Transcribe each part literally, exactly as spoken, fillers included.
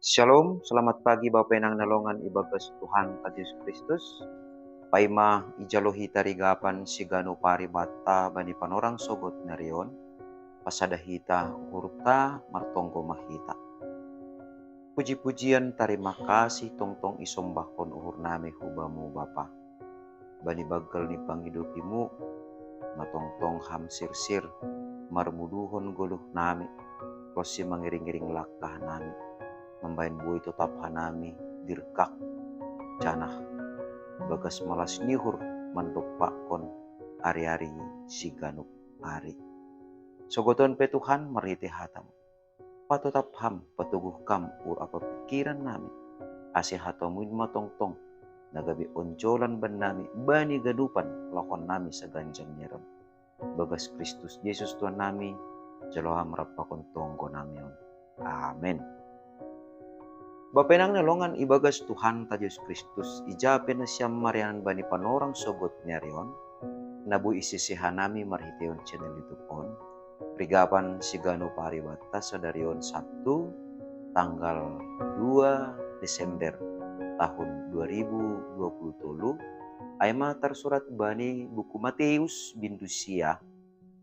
Shalom, selamat pagi Bapa Inang na longan ibagas Tuhan ta Jesus Kristus. Paima ijalo hita rigapan si ganup ari banta bani panorang sogot nari on, pasada hita uhurta, martonggo ma hita. Puji-pujian tarima kasih tongtong isombahkon uhur nami hu Bamu Bapa. Bani banggal ni pangidopimu, matongtong Ham sirsir, marmuduhon goluh nami, ronsi mangiring-iring langkah nami, mambahen boi totap hanami dirgak, janah bagas malas ni uhur mandompakkon ari-ari si ganup ari. Sogoton pe Tuhan marhitei hatamu. Patotap Ham, patoguh Kam uhur ampa pingkiran nami, ase hatamu in ma tongtong na gabe onjolan bannami bani ganupan lahoan nami saganjang ni ari on. Bagas Kristus Jesus Tuhan nami, jalo Ham rap pakon tonggo nami on. Amen. Bapa Inang na longan ibagas Tuhan ta Jesus Kristus, ija pe nasiam marianan bani panorang sogot ni ari on, na boi isese hanami marhiteion channel YouTube on, rigapan si ganup ari banta sadari on Sabtu, tanggal dua Desember tahun dua ribu dua puluh tolu, ai ma tarsurat bani buku Mateus bindu sia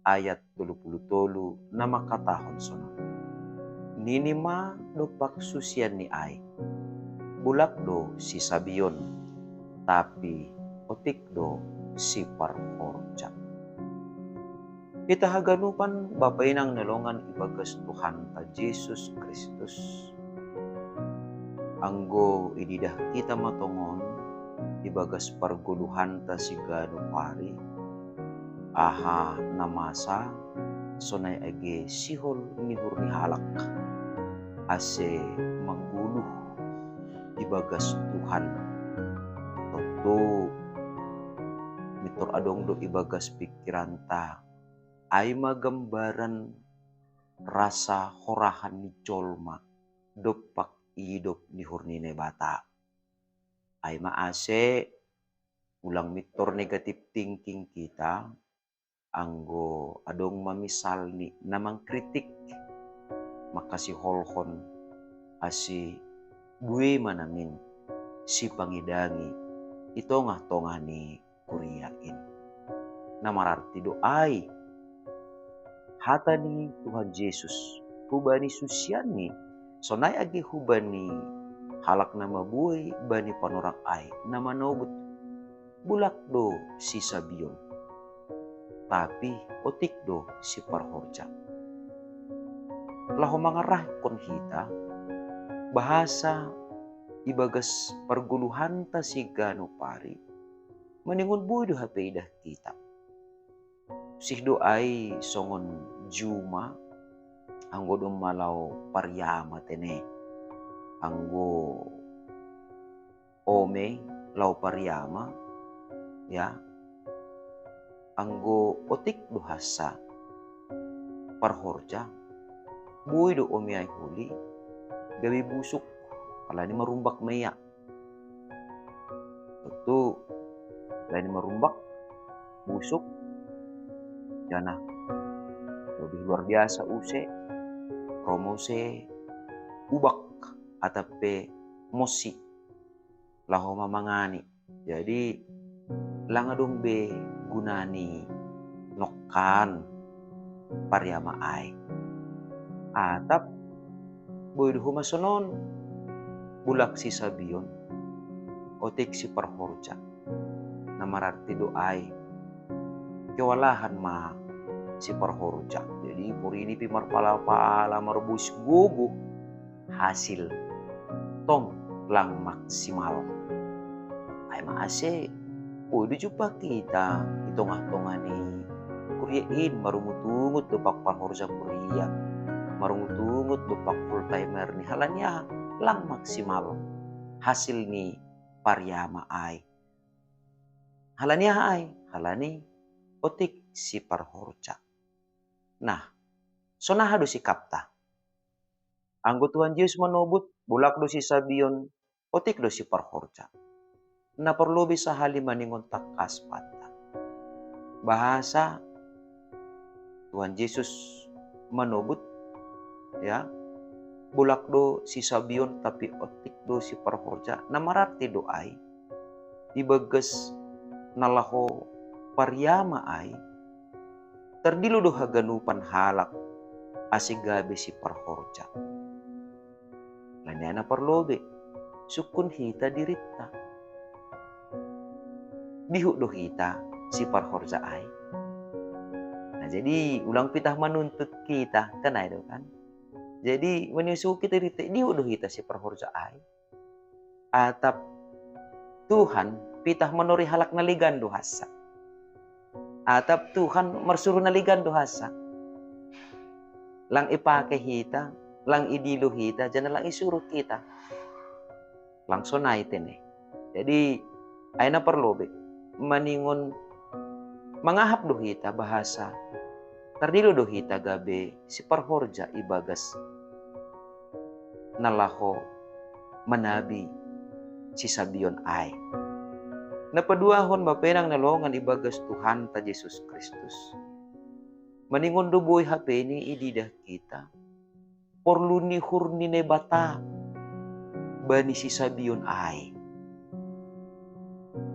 ayat tolu puluh tolu na mangkatahon sonon. Nini ma dompak susianni ai, bulak do sisabion, tapi otik do siparhorja. Hita haganupan Bapa Inang na longan ibagas Tuhan ta Jesus Kristus. Anggo ididah hita ma tongon ibagas pargoluhanta si ganup ari, aha na masa, sonai age sihol ni uhur ni halak, ase manggoluh ibagas Tuhan. Tontu mintor adong do ibagas pingkiranta, ai ma gambaran rasa horahan ni jolma dompak idop ni uhur ni Naibata. Ai ma ase ulang mintor negative thinking hita, anggo adong ma misalni na mangkritik, mangkasiholhon, ase bue ma nangkin sipangidangi i tongah-tongah ni kuria in. Na mararti do ai hata ni Tuhan Jesus hubani susianni, sonai age hubani halak na mabuei bani panorang ai na manobut, bulak do sisabion, tapi otik do siparhorja. Laho mangarahkon hita, bahasa ibagas pargoluhanta si ganup ari, maningon boi do hape idah hita. Sih do ai songon juma, anggo domma laho pariama tene, anggo ome laho pariama, ya, anggo otik do hansa parhorja, boi do ome ai holi, gabe busuk, alani marumbak ma ia. Tontu alani marumbak, busuk, janah lebih luar biasa use, ro muse ubak atap pe monsi laho mamangani. Jadi lang adong be gunani nongkan pariama ai. Atap boi do homa sonon, bulak sisabion, otik siparhorja. Na mararti do ai kewalahan ma siparhorja. Jadi porini pe marpala-pala, marbois gogo, hasil tong lang maksimal. Ai ma ase boi do jumpang hita i tongah-tongah ni kuria in marungut-ungut dompak parhorja kuria, marungut-ungut dompak full timer ni, halani aha? Lang maksimal hasil ni pariama ai. Halani aha ai? Halani otik siparhorja. Nah, sonaha do sikapta? Anggo Tuhan Jesus manobut, bulak do sisabion, otik do siparhorja. Na parlobei sahali maningon tangkas banta, bahasa Tuhan Jesus manobut, ya, bolak do si Sabion tapi otik do si parhorja, na mararti do ai, ibagas na laho pariama ai, tardilo do haganupan halak ase gabe si parhorja. Laniana parlobe, sungkun hita dirinta. Dihut do hita si parhorja ai. Nah, jadi ulang pitah manuntut kita, kan ai do kan? Jadi manisu kita dirinta, dihut do hita si parhorja ai. Atap Tuhan pitah manori halak na legan do hasa. Atap Tuhan marsuru na legan do hasa. Lang ipake hita, lang idilo hita, jana lang isuru kita. Lang sonai tene. Jadi, aina parlobe, maningon mangahap do hita bahasa, tardilo do hita gabe si parhorja ibagas na laho manabi si Sabion ai. Na paduahon, bapenang na longan ibagas Tuhanta Jesus Kristus. Maningon do boi hapeni ididah kita porlu ni uhur ni Naibata bani si Sabion ai.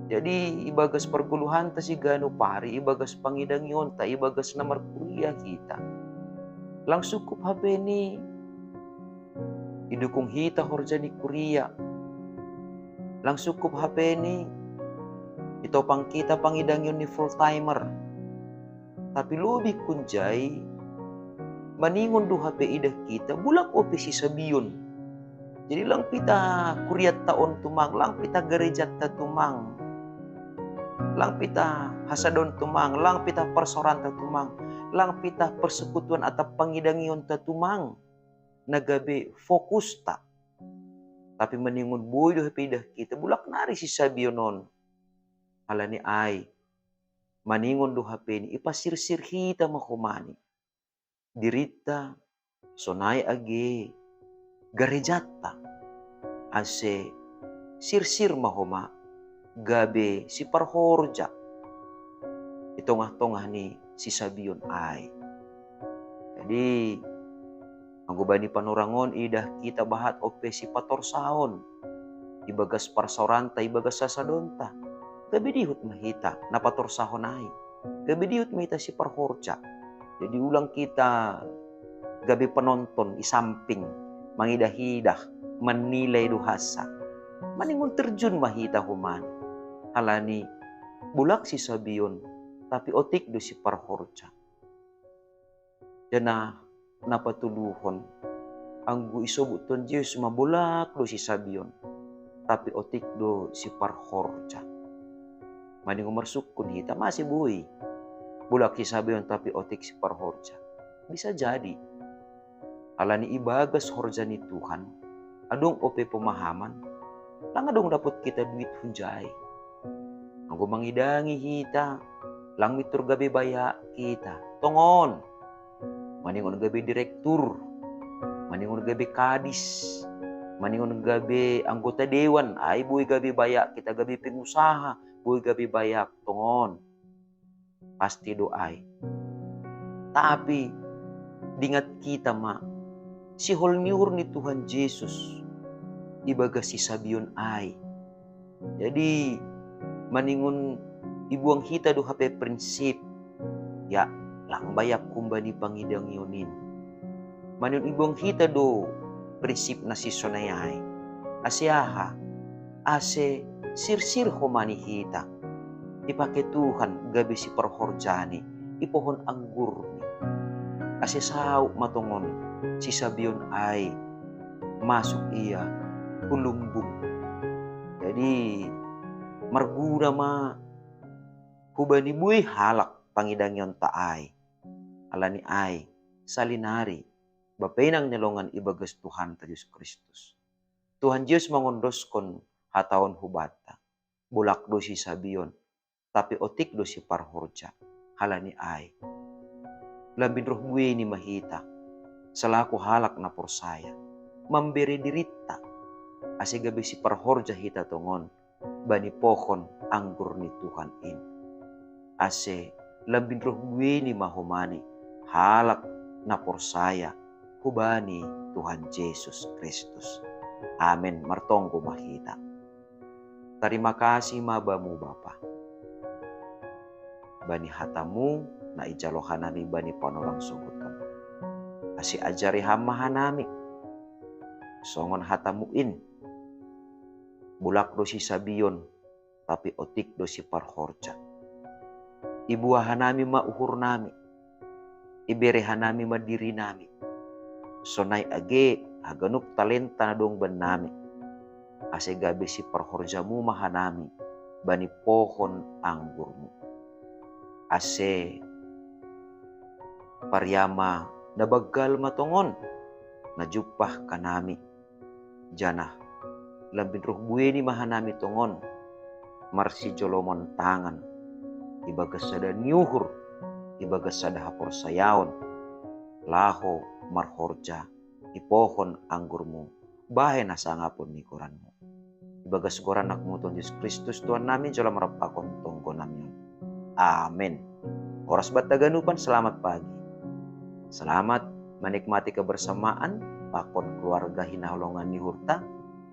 Jadi ibagas pargoluhanta siganup ari, ibagas pangidangionta, ibagas na markuria hita, lang sungkup hapeni idukung hita horja ni kuria. Lang sungkup hapeni itopang kita pangidangion ni full timer. Tapi lobi kunjai, maningon do hape idah kita bolak ope si Sabion. Jadi lang pitah kuriatta on tumang, lang pitah garejatta tumang, lang pitah hasadonta tumang, lang pitah parsaoranta tumang, lang pitah persekutuan atap pangidangionta tumang na gabe fokusta. Tapi maningon boi do hape idah kita bolak nari si Sabion on. Halani ai, maningon do hapeni ipasirsir hita ma homani dirinta, sonai age garejatta, ase sirsir ma homa gabe si parhorja i tongah-tongah ni si Sabion ai. Jadi anggo bani panorang on idah kita bahat ope si patorsaon ibagas parsaoranta, ibagas hasadonta, gabe dihut ma hita na patorsahon ai, gabe dihut ma hita si parhorja. Jadi ulang kita gabe penonton i samping, mangidah-idah, manilai do hasa. Maningon terjun ma hita homani. Halani bolak si Sabion, tapi otik do si parhorja. Jana na patoluhon, anggo isobut Tuhan Jesus ma bolak do si Sabion, tapi otik do si parhorja. Maningon marsungkun hita, mase boi bolak si Sabion tapi otik si parhorja? Bisa jadi. Halani ibagas horja ni Tuhan, adong ope pemahaman, lang adong dapot kita duit hunjai. Anggo mangidangi hita, lang mintor gabe bayak hita. Tongon. Maningon gabe direktur, maningon gabe kadis, maningon gabe anggota dewan, ai boi gabe bayak hita, gabe pengusaha, boi gabe bayak, tongon. Pasti do ai. Tapi dingat hita ma, sihol ni uhur ni Tuhan Jesus ibagas si Sabion ai. Jadi maningon ibuang hita do hape prinsip, ya, lang bayak humbani pangidangion in. Maningon ibuang hita do prinsip na sisonai ai. Ase aha? Ase sirsir homani hita, ipake Tuhan gabe si parhorjani, i pohon anggurni. Ase saut ma tongon si Sabion ai masuk ia hu lumbung. Jadi marguna ma hubani buei halak pangidangionta ai. Halani ai, salinari, bapenang ni longan ibagas Tuhanta Jesus Kristus, Tuhan Jesus mangondoskon hata on hubanta, bolak do si Sabion, tapi otik do si parhorja. Halani ai, lambin roh buei ni ma hita, selaku halak na porsaya, mambere dirinta, ase gabe si parhorja hita tongon bani pohon anggur ni Tuhan in. Ase lambin roh buei ni ma homani halak na porsaya hubani Tuhan Jesus Kristus. Amen. Martonggo ma hita. Tarima kasih ma Bamu Bapa, bani hatamu na ijalo hanami bani panolang sogot on. Ase ajari Ham ma hanami songon hatamu in. Bulak do sisabion, tapi otik do siparhorja. Ibuha hanami ma uhurnami, ibere hanami ma dirinami, sonai age haganup talenta na dong bannami, ase gabe siparhorjamu ma hanami bani pohon anggurmu, ase pariama na banggal ma tongon na jumpah hanami, janah lambin roh buei ni ma hanami tongon marsijolomon tangan ibagas sada ni uhur, ibagas sada haporsayaon, laho marhorja di pohon anggurmu, bahen hasangapon ni goranmu. Ibagas goran anakmu Tuhan Jesus Kristus Tuhan nami, jalo ma rap pakon tonggo nami on. Amen. Horas banta haganupan, selamat pagi. Selamat menikmati kebersamaan pakon keluarga hinaholongan ni uhurta.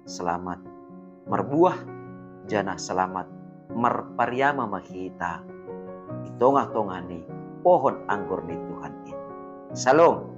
Selamat marbuah, janah selamat marpariama ma hita di tongah-tongah ni pohon anggur ni Tuhan in. Shalom.